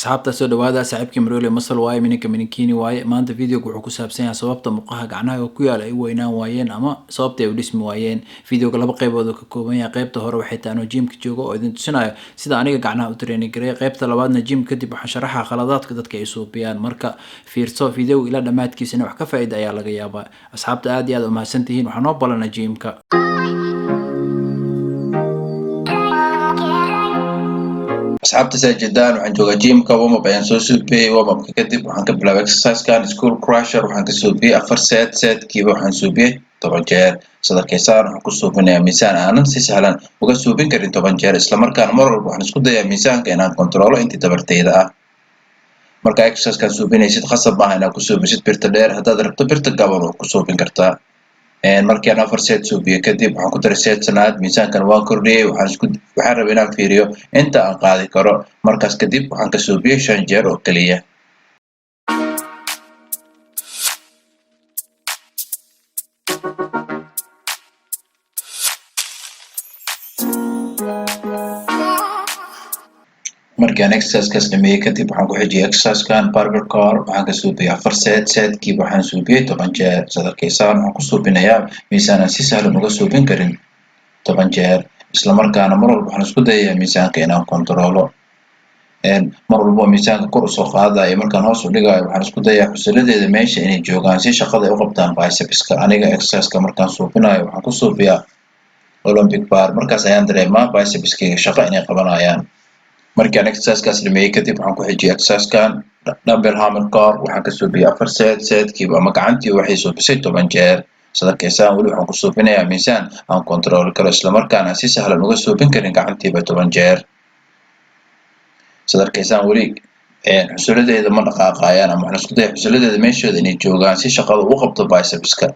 Asxaabta, soo dhawaada. Saaxiibkii Marole Masal waaye, mininka mininkini waaye. Maanta videoga wuxuu ku saabsan yahay sababta murqaha gacnaha ku yaala ay u weynaan waayeen ama sababta ay u dhismi waayeen. Videoga laba qaybood oo ka kooban yahay. Qaybta hore waxay tahay anoo gymka joogo oo idin tusinayo sida aniga gacnaha u training gareey. Qaybta labaadna gym kadib waxaan sharaxa khaladaadka dadka ay suubiyaan. Marka fiirso videoga ilaa dhammaadkiisana, wax ka faa'iida ayaa laga yaabaa. Asxaabta, aad iyo aad u mahadsantihiin. Waxaa noo balana gymka. Asxaabta, saa jeedaan, waxaan joogaa gymka. Warm-up ayaan soo suubiyey. Warm-upka kadib waxaan ka bilaabay exercisekan skull crusher. Waxaan ka suubiyey afar set, setkiiba waxaan suubiyey 10 jeer. Sad arkaysaan, waxaan ku suubinayaa miisaan aanan si sahlan uga suubin karin 10 jeer, islamarkaana mar walba waxaan isku dayaa miisaanka inaan kontroolo intii tabartayda ah. Marka exercisekan suubinaysid, khasab maaha inaad ku suubisid birta dheer. Haddaad rabto, birta gaban waa ku suubin kartaa. Markii aan afar set suubiye kadib, waxaan ku daray set shanaad. Miisaankan waan kordhiyey. Waxaan rabay inaan fiiriyo inta aan qaadi karo. Markaas kadib waxaan ka suubiyey shan jeer oo keliya. Markii aan exercisekaas dhameeyey kadib, waxaan ku xijiyey exercisekan barbell curl. Waxaan ka suubiyey afar set, setkiiba waxaan suubiyey 10 jeer. Sad arkaysaan, waxaan ku suubinayaa miisaan aan si sahlan uga suubin karin 10 jeer, islamarkaana mar walba waxaan isku dayayaa miisaanka inaan kontroolo. Mar walbo miisaanka kor usoo qaadayo, markaan hoos u dhigayo, waxaan isku dayaa xusulladeeda meesha inay joogaan si shaqada ay u qabtaan bicepska. Aniga exerciseka markaan suubinayo, waxaan ku suubiyaa Olympic bar. Markaas ayaan dareemaa bicepskayga shaqo inay qabanayaan. Markii aan exercisekaas dhameeyey kadib, waxaan ku xijiyey exercisekan dumbbell hammer curl. Waxaan ka suubiyey afar set, setkiiba ama gacantii waxay suubisay 10 jeer. Sad arkaysaan, weli waxaan ku suubinayaa miisaan aan kontrooli karo, islamarkaana aan si sahlan uga suubin karin gacantiiba 10 jeer. Sad arkaysaan, weli xusulladeeda ma dhaqaaqayaan ama waxaan isku daya xusulladeeda meeshooda inay joogaan si shaqada u qabto bicepska.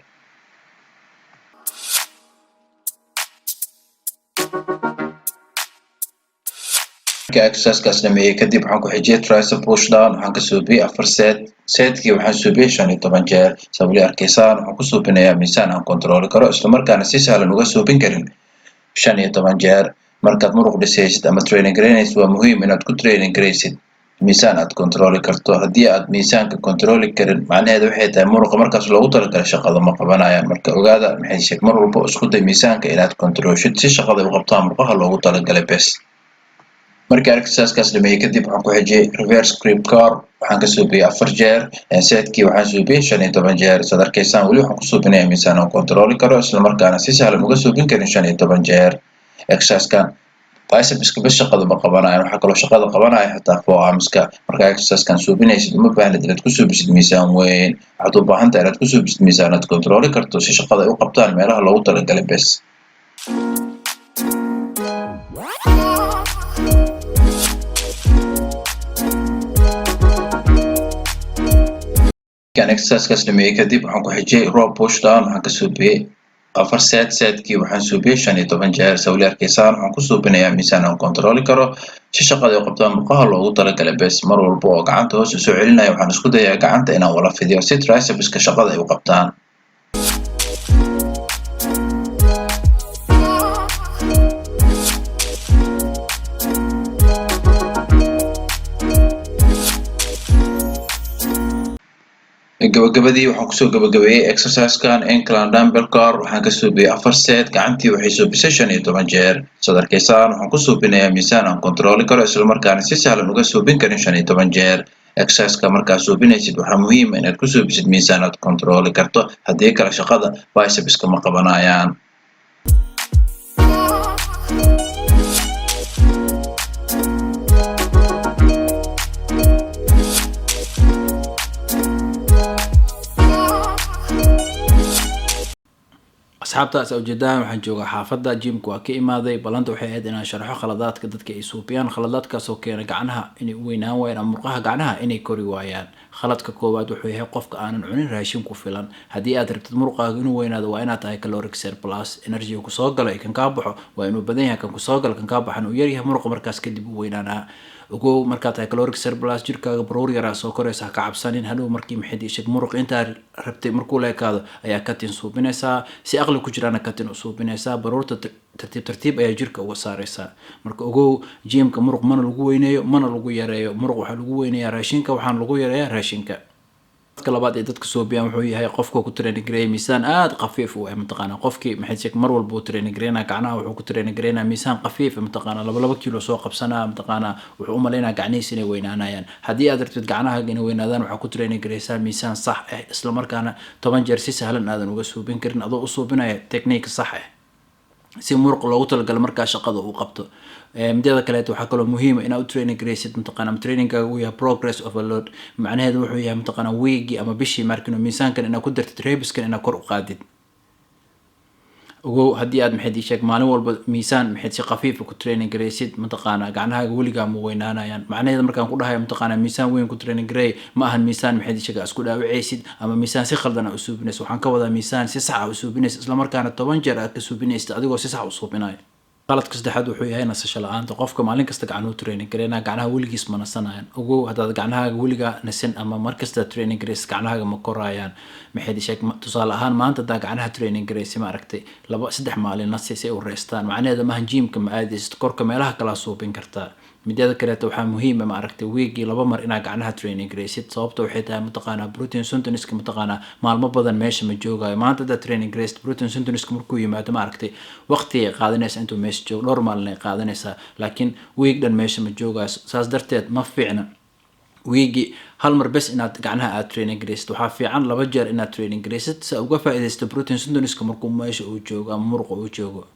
Markii exercisekaas dhameeyey kadib, waxaan ku xijiyey tricep push down. Waxaan ka suubiyey afar set, setkii waxaan suubiyey 15 jeer. Saa weli arkaysaan, waxaan ku suubinayaa miisaan aan kontrooli karo, islamarkaana si sahlan uga suubin karin 15 jeer. Markaad muruq dhisaysid ama training garaynaysid, waa muhiim inaad ku training garaysid miisaan aad kontrooli karto. Haddii aad miisaanka kontrooli karin, macnaheedu waxay tahay muruqa markaas loogu talagalay shaqada ma qabanayaan. Marka ogaada, maxay sheeg, mar walba isku day miisaanka inaad kontrooshid si shaqada u qabtaan murqaha loogu talagalay bes. Markii aan exercisekaas dhameeyey kadib, waxaan ku xijiyey reverse grip curl. Waxaan ka suubiyey afar jeer, setkii waxaan suubiyey 15 jeer. Saad arkaysaan, weli waxaan ku suubinayaa miisaan aan kontrooli karo, islamarkaana si sahlan uga suubin karin 15 jeer. Exercisekan bicepska bes shaqada ma qabanayan, waxaa kaloo shaqada qabanaya xitaa forearmska. Markaa exercisekan suubinaysid, uma baahnid inaad ku suubisid miisaan weyn. Waxaad u baahan tahay inaad ku suubisid miisaan aad kontrooli karto si shaqada ay u qabtaan meelaha loogu talagalay bes. Markaan exercisekaas dhameeyey kadib, waxaan ku xijiyey rope push down. Waxaan ka suubiyey afar set, setkii waxaan suubiyey 15 jeer. Saa weli arkaysaan, waxaan ku suubinayaa miisaan aan kontrooli karo si shaqada ay u qabtaan murqaha loogu talagalay bes. Mar walba oo gacanta hoos usoo celinayo, waxaan isku dayaa gacanta inaan wala fidiyo si tricepska shaqada ay u qabtaan. Gabagabadii, waxaan kusoo gabagabeeyey exercisekan incline dumbbell curl. Waxaan ka suubiyey afar set, gacantii waxay suubisay 15 jeer. Saad arkaysaan, waxaan ku suubinayaa miisaan aan kontrooli karo, islamarkaana si sahlan uga suubin karin 15 jeer. Exerciseka markaad suubinaysid, waxaa muhiim ah inaad ku suubisid miisaan aad kontrooli karto. Haddii kale, shaqada bicepska ma qabanayaan. Asxaabtaas ujeedaan, waxaan joogaa xaafadda. Gymka waa ka imaaday. Balanta waxay ahayd inaan sharaxo khaladaadka dadka ay suubiyaan, khaladaadkaasoo keena gacnaha inay u weynaan waayaan ama murqaha gacnaha inay kori waayaan. Khaladka koowaad wuxuu yahay qofka aanan cunin raashin ku filan. Haddii aad rabtid muruqaaga inuu weynaado, waa inaad tahay caloric surplus. Energy kusoo galo iyo kan kaa baxo waa inuu badan yahay, kan kusoo galo kan kaa baxan uu yaryahay. Muruqa markaas kadib u weynaanaa. Ogow, markaa tahay caloric surplus, jirkaaga baruur yaraa soo koraysa. Ha ka cabsanin hadhow markii, maxayd ii sheeg, muruq intaa rabtay markuu la ekaado ayaa cutting suubinaysaa. Si aqli ku jiraana cutting u suubinaysaa, baruurta tartiib tartiib ayaa jirka uga saaraysaa. Marka ogow, gymka muruq mana lagu weyneeyo, mana lagu yareeyo. Muruq waxaa lagu weyneeyaa raashinka, waxaana lagu yareeyaa raashinka. Dadka labaad ee dadka suubiyaan wuxuu yahay qofka ku training gareeya miisaan aada khafiif u ah. Mataqaana, qofkii, maxay sheeg, mar walba uu training gareynaa gacnaha, wuxuu ku training gareynaa miisaan khafiif. Mataqaana, 2 2 kilo soo qabsanaa. Mataqaana, wuxuu u malaynaa gacnihiisa inay weynaanayaan. Haddii aad rabtid gacnahaaga inay weynaadaan, waxaa ku training gareysaa miisaan sax ah, islamarkaana 10 jeer si sahlan aadan uga suubin karin, adoo u suubinaya technique sax ah, si muruq loogu talagalo markaa shaqada uu qabto. Mideeda kaleeto, waxaa kaloo muhiima inaad u training gareysid, mataqaana, trainingkaaga uu yahay progress overload. Macnaheedu wuxuu yahay, mataqaana, weekgii ama bishii markino miisaankan inaad ku dartid, repskan inaad kor u qaadid. Ogow, haddii aad, maxayd ii sheeg, maalin walba miisaan, maxayd, si khafiifa ku training gareysid, mataqaana, gacnahaaga weligaa ma weynaanayaan. Macnaheeda markaan ku dhahayo, mataqaana, miisaan weyn ku training garey, ma ahan miisaan, maxayd ii sheeg, aa isku dhaawacaysid ama miisaan si khaldan aa u suubinaysid. Waxaan ka wadaa miisaan si sax ah u suubinaysid, islamarkaana 10 jeer aad ka suubinaysid adigoo si sax u suubinayo. Qaladka saddexaad wuxuu yahay nasasho la-aanta. Qofka maalin kasta gacnuhu training gareynaa, gacnaha weligiis ma nasanayaan. Ogow, haddaad gacnahaaga weligaa nasin ama markasta training gareysid, gacnahaaga ma korayaan. Maxayd sheeg, tusaale ahaan, maanta haddaa gacnaha training gareysi, ma aragtay, 2 3 maalin nasi si ay u reestaan. Macnaheeda maahan gymka ma aadaysid, korka meelaha kalaa suubin kartaa. Mideeda kaleeto, waxaa muhiima, ma aragtay, weekgii laba mar inaad gacnaha training gareysid. Sababta waxay tahay, mataqaanaa, protein synthesiska, mataqaanaa, maalmo badan meesha ma joogayo. Maanta haddaad training gareysid, protein synthesiska markuu yimaado, ma aragtay, waqti ay qaadanaysaa intuu meesha joogo, dhowr maalin ay qaadanaysaa, laakiin week dhan meesha ma joogayo. Saas darteed ma fiicna weekgii hal mar bes inaad gacnaha aad training gareysid. Waxaa fiican laba jeer inaad training gareysid, si aad uga faa'iidaysto protein synthesiska markuu meesha uu joogo ama muruqa uu joogo.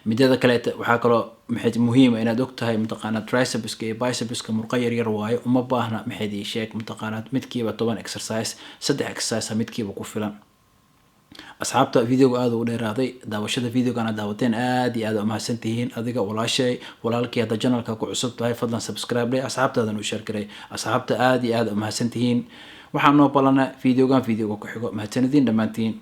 Mideeda kaleeta, waxaa kaloo, maxayd, muhiima inaad og tahay, mataqaanaa, tricepska iyo bicepska murqo yaryar waayo. Uma baahna, maxayd ii sheeg, mataqaanaa, midkiiba 10 exercise, saddex exercise midkiiba ku filan. Asxaabta, videoga aada u dheeraaday. Daawashada videogan aad daawateen aad iyo aad umahadsan tihiin. Adiga walaashay, walaalkii, hadda channelka ku cusub tahay, fadlan subscribe leh, asxaabtaadan u share garay. Asxaabta, aad iyo aad umahadsan tihiin. Waxaa noo balana videogan videoga ku xigo. Mahadsanadiin dhammaantiin.